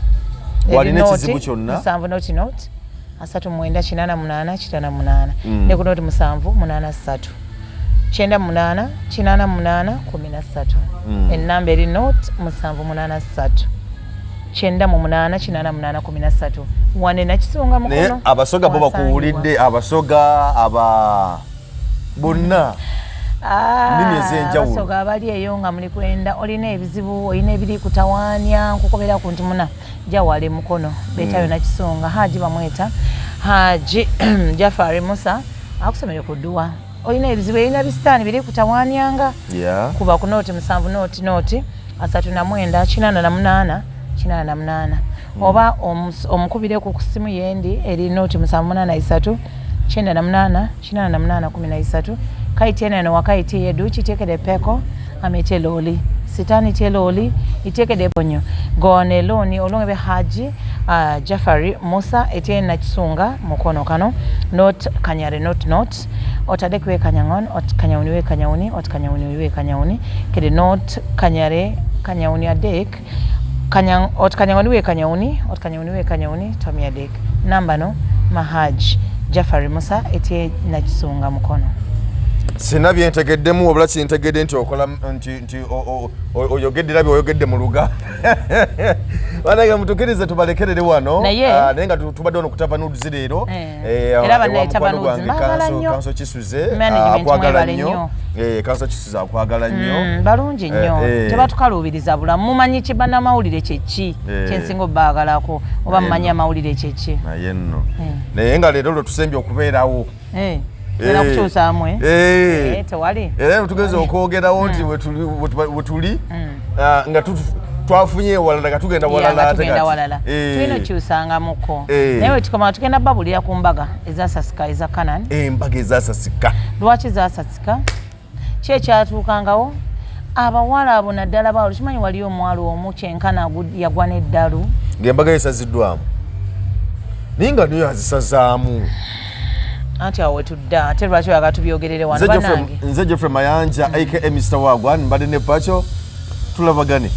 Bw'alina Eri ekizibu 0 kyonna? 7 00 39 88 88, ne ku 0 7 8 3 98 88 13. Enamba eri 0 7 8 3 98 88 13, wane Nakisunga, Naye mukono. Abasoga bo wasangibwa. bakuwulidde, Abasoga aba bonna, Ah, nnimi ez'enjawulo. Abasoga abali eyo nga muli kwenda, olina ebizibu, olina ebiri kutawaanya, nkukobera ku nti muna jawale mukono beetayo Nakisunga. Haji bamweta Haji Jafari Musa, akusomere ku dduwa. Olina ebizibu, olina bisitaani biri kutawaanyanga, kuba ku 0 7 0 0 39 88 88, oba omukubireko ku simu yendi eri 0 7 8 3 98 88 13. Kaitieneno wakaitie duchi tiekede peko ametie loli sitani tie loli itiekede ponyo gone loni olonge be Haji Jafari Musa etie Nakisunga mukono kano not kanyare not not otadek we kanyangon ot kanyauni we kanyauni ot kanyauni we kanyauni kede not kanyare kanyauni adek kanyang, ot kanyangoni we kanyauni ot kanyauni we kanyauni tomi adek namba no mahaj Jafari Musa etie Nakisunga mukono. Sina byentegeddemu, wabula kintegedde nti okola nti oyogedde era byoyogedde mu Luganda. Banange, mutukirize tubalekerere wano. Naye- Ah, naye nga tubadde wano ku Tavanudes leero. Eh. Eh, Era ewa bannaye mukwano Tavanudes gwange, mbaagala nnyo. Kanso Kisuze, Management ah, akwagala mwebale nnyo. nnyo. Eh, Kanso Kisuze akwagala nnyo. Balungi nnyo. Eh, eh. Tebatukaluubiriza bulamu. Mumanyi ki bannamawulire kyeki Eh. kyensinga obbaagalako, oba Naye mumanyi nno. amawulire kyeki? Naye nno, naye nga leero lwe tusembye okubeerawo. Era Eh. kukyusaamu, eh? Eh. Eh, tewali. Era tugeza okwogerawo nti wetuli ah, nga twafunye walala, nga tugenda Yeah, walala nga ate tugenda kati. walala. Eh. Tulina okyusangamuko. Eh. Naye wetukoma tugenda babulira ku mbaga ezasasika eza Kanani. Embaga ezasasika. Lwaki zasasika? Ki ekyatuukangawo? Abawala abo naddala bawala, kimanyi waliyo omuwala omu kyenkana yagwa n'eddalu. Ng'embaga yesaziddwamu, naye nga niyo yazisazaamu. Anti awo wetudda, ate lwaki oyagala tubyogerere wano? Nze Banange. Nze Geoffrey Mayanja aka Mr Wagwan, mbadde ne Pacho, tulabagane.